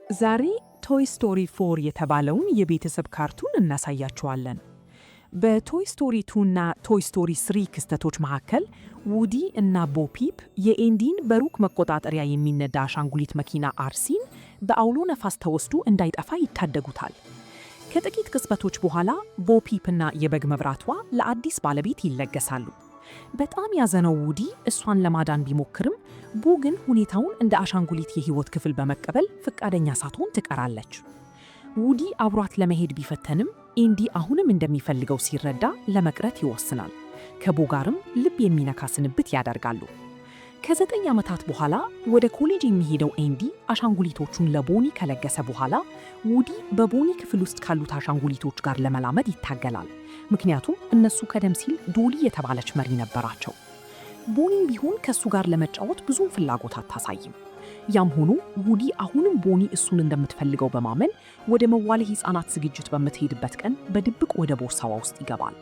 ዛሬ Toy Story 4 የተባለውን የቤተሰብ ካርቱን እናሳያችኋለን። በ Toy Story 2 እና Toy Story 3 ክስተቶች መካከል ውዲ እና ቦ ፒፕ የኤንዲን በሩቅ መቆጣጠሪያ የሚነዳ አሻንጉሊት መኪና አርሲን በአውሎ ነፋስ ተወስዶ እንዳይጠፋ ይታደጉታል። ከጥቂት ቅጽበቶች በኋላ ቦ ፒፕ እና የበግ መብራቷ ለአዲስ ባለቤት ይለገሳሉ። በጣም ያዘነው ውዲ እሷን ለማዳን ቢሞክርም ቦ ግን ሁኔታውን እንደ አሻንጉሊት የህይወት ክፍል በመቀበል ፈቃደኛ ሳትሆን ትቀራለች። ውዲ አብሯት ለመሄድ ቢፈተንም ኤንዲ አሁንም እንደሚፈልገው ሲረዳ ለመቅረት ይወስናል። ከቦ ጋርም ልብ የሚነካ ስንብት ያደርጋሉ። ከ9 ዓመታት በኋላ ወደ ኮሌጅ የሚሄደው ኤንዲ አሻንጉሊቶቹን ለቦኒ ከለገሰ በኋላ ውዲ በቦኒ ክፍል ውስጥ ካሉት አሻንጉሊቶች ጋር ለመላመድ ይታገላል። ምክንያቱም እነሱ ቀደም ሲል ዶሊ የተባለች መሪ ነበራቸው። ቦኒም ቢሆን ከእሱ ጋር ለመጫወት ብዙም ፍላጎት አታሳይም። ያም ሆኖ ውዲ አሁንም ቦኒ እሱን እንደምትፈልገው በማመን ወደ መዋለ ሕፃናት ዝግጅት በምትሄድበት ቀን በድብቅ ወደ ቦርሳዋ ውስጥ ይገባል።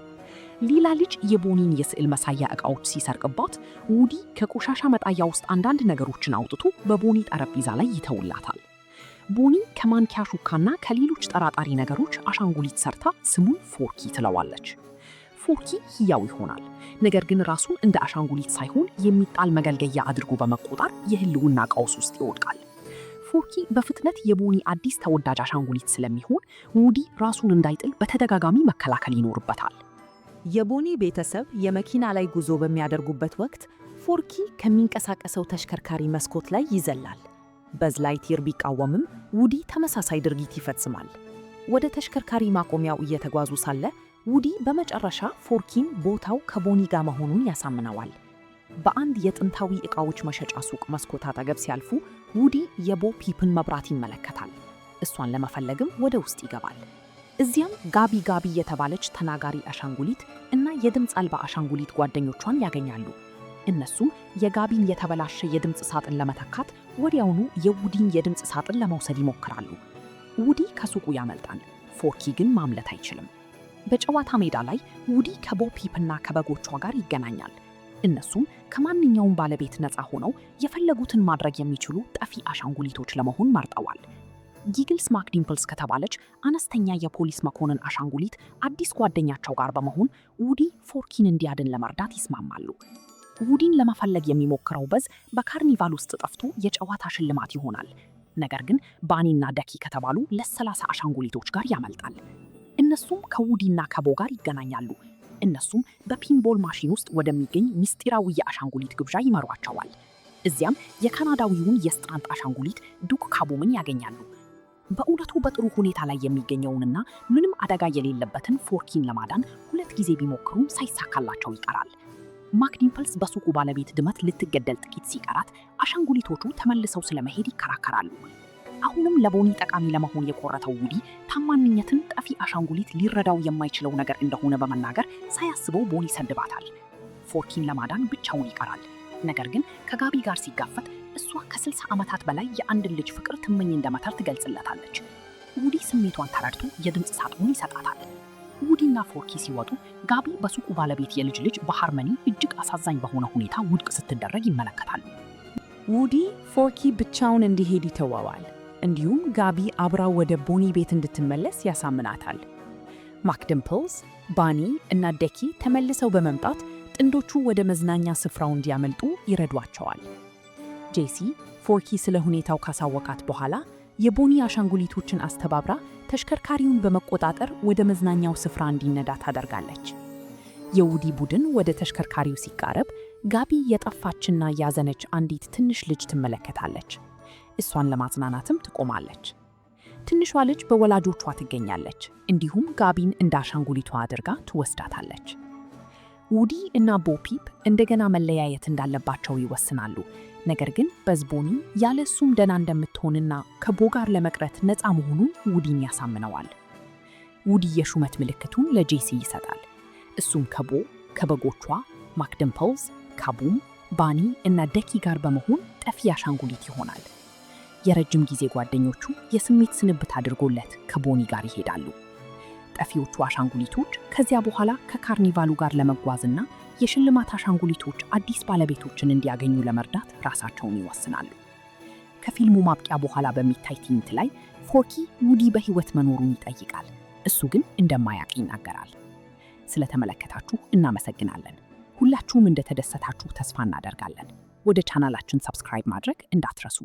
ሌላ ልጅ የቦኒን የስዕል መሳያ ዕቃዎች ሲሰርቅባት ውዲ ከቆሻሻ መጣያ ውስጥ አንዳንድ ነገሮችን አውጥቶ በቦኒ ጠረጴዛ ላይ ይተውላታል። ቦኒ ከማንኪያ ሹካና ከሌሎች ጠራጣሪ ነገሮች አሻንጉሊት ሰርታ ስሙን ፎርኪ ትለዋለች። ፎርኪ ሕያው ይሆናል። ነገር ግን ራሱን እንደ አሻንጉሊት ሳይሆን የሚጣል መገልገያ አድርጎ በመቆጠር የህልውና ቀውስ ውስጥ ይወድቃል። ፎርኪ በፍጥነት የቦኒ አዲስ ተወዳጅ አሻንጉሊት ስለሚሆን ውዲ ራሱን እንዳይጥል በተደጋጋሚ መከላከል ይኖርበታል። የቦኒ ቤተሰብ የመኪና ላይ ጉዞ በሚያደርጉበት ወቅት ፎርኪ ከሚንቀሳቀሰው ተሽከርካሪ መስኮት ላይ ይዘላል። በዝ ላይትየር ቢቃወምም ውዲ ተመሳሳይ ድርጊት ይፈጽማል። ወደ ተሽከርካሪ ማቆሚያው እየተጓዙ ሳለ ውዲ በመጨረሻ ፎርኪን ቦታው ከቦኒ ጋር መሆኑን ያሳምነዋል። በአንድ የጥንታዊ ዕቃዎች መሸጫ ሱቅ መስኮት አጠገብ ሲያልፉ ውዲ የቦ ፒፕን መብራት ይመለከታል። እሷን ለመፈለግም ወደ ውስጥ ይገባል። እዚያም ጋቢ ጋቢ የተባለች ተናጋሪ አሻንጉሊት እና የድምፅ አልባ አሻንጉሊት ጓደኞቿን ያገኛሉ። እነሱም የጋቢን የተበላሸ የድምፅ ሳጥን ለመተካት ወዲያውኑ የውዲን የድምፅ ሳጥን ለመውሰድ ይሞክራሉ። ውዲ ከሱቁ ያመልጣል። ፎርኪ ግን ማምለጥ አይችልም። በጨዋታ ሜዳ ላይ ውዲ ከቦ ፒፕና ከበጎቿ ጋር ይገናኛል። እነሱም ከማንኛውም ባለቤት ነፃ ሆነው የፈለጉትን ማድረግ የሚችሉ ጠፊ አሻንጉሊቶች ለመሆን መርጠዋል። ጊግልስ ማክዲምፕልስ ከተባለች አነስተኛ የፖሊስ መኮንን አሻንጉሊት አዲስ ጓደኛቸው ጋር በመሆን ውዲ ፎርኪን እንዲያድን ለመርዳት ይስማማሉ። ውዲን ለመፈለግ የሚሞክረው በዝ በካርኒቫል ውስጥ ጠፍቶ የጨዋታ ሽልማት ይሆናል። ነገር ግን ባኒና ደኪ ከተባሉ ለ30 አሻንጉሊቶች ጋር ያመልጣል። እነሱም ከውዲና ከቦ ጋር ይገናኛሉ። እነሱም በ pinball ማሽን ውስጥ ወደሚገኝ ምስጢራዊ የአሻንጉሊት ግብዣ ይመሯቸዋል። እዚያም የካናዳዊውን የ stunt አሻንጉሊት ዱክ ካቡምን ያገኛሉ። በእውነቱ በጥሩ ሁኔታ ላይ የሚገኘውንና ምንም አደጋ የሌለበትን ፎርኪን ለማዳን ሁለት ጊዜ ቢሞክሩም ሳይሳካላቸው ይቀራል። ማክዲምፕልስ በሱቁ ባለቤት ድመት ልትገደል ጥቂት ሲቀራት አሻንጉሊቶቹ ተመልሰው ስለመሄድ ይከራከራሉ። አሁንም ለቦኒ ጠቃሚ ለመሆን የቆረጠው ውዲ ታማኝነትን ጠፊ አሻንጉሊት ሊረዳው የማይችለው ነገር እንደሆነ በመናገር ሳያስበው ቦኒ ይሰድባታል። ፎርኪን ለማዳን ብቻውን ይቀራል። ነገር ግን ከጋቢ ጋር ሲጋፈጥ እሷ ከ60 ዓመታት በላይ የአንድን ልጅ ፍቅር ትመኝ እንደነበር ትገልጽለታለች። ውዲ ስሜቷን ተረድቶ የድምፅ ሳጥኑን ይሰጣታል። ውዲና ፎርኪ ሲወጡ ጋቢ በሱቁ ባለቤት የልጅ ልጅ በሃርመኒ እጅግ አሳዛኝ በሆነ ሁኔታ ውድቅ ስትደረግ ይመለከታሉ። ውዲ ፎርኪ ብቻውን እንዲሄድ ይተወዋል። እንዲሁም ጋቢ አብራው ወደ ቦኒ ቤት እንድትመለስ ያሳምናታል። ማክዲምፕልስ፣ ባኒ እና ደኪ ተመልሰው በመምጣት ጥንዶቹ ወደ መዝናኛ ስፍራው እንዲያመልጡ ይረዷቸዋል። ጄሲ ፎርኪ ስለ ሁኔታው ካሳወቃት በኋላ የቦኒ አሻንጉሊቶችን አስተባብራ ተሽከርካሪውን በመቆጣጠር ወደ መዝናኛው ስፍራ እንዲነዳ ታደርጋለች። የውዲ ቡድን ወደ ተሽከርካሪው ሲቃረብ ጋቢ የጠፋችና ያዘነች አንዲት ትንሽ ልጅ ትመለከታለች። እሷን ለማጽናናትም ትቆማለች። ትንሿ ልጅ በወላጆቿ ትገኛለች። እንዲሁም ጋቢን እንደ አሻንጉሊቷ አድርጋ ትወስዳታለች። ውዲ እና ቦፒፕ እንደገና መለያየት እንዳለባቸው ይወስናሉ። ነገር ግን በዝ ቦኒ ያለ እሱም ደህና እንደምትሆንና ከቦ ጋር ለመቅረት ነፃ መሆኑን ውዲን ያሳምነዋል። ውዲ የሹመት ምልክቱን ለጄሲ ይሰጣል። እሱም ከቦ፣ ከበጎቿ ማክደምፕልስ፣ ካቡም፣ ባኒ እና ደኪ ጋር በመሆን ጠፊ አሻንጉሊት ይሆናል። የረጅም ጊዜ ጓደኞቹ የስሜት ስንብት አድርጎለት ከቦኒ ጋር ይሄዳሉ። ጠፊዎቹ አሻንጉሊቶች ከዚያ በኋላ ከካርኒቫሉ ጋር ለመጓዝና የሽልማት አሻንጉሊቶች አዲስ ባለቤቶችን እንዲያገኙ ለመርዳት ራሳቸውን ይወስናሉ። ከፊልሙ ማብቂያ በኋላ በሚታይ ትዕይንት ላይ ፎርኪ ውዲ በሕይወት መኖሩን ይጠይቃል። እሱ ግን እንደማያውቅ ይናገራል። ስለተመለከታችሁ እናመሰግናለን። ሁላችሁም እንደተደሰታችሁ ተስፋ እናደርጋለን። ወደ ቻናላችን subscribe ማድረግ እንዳትረሱ።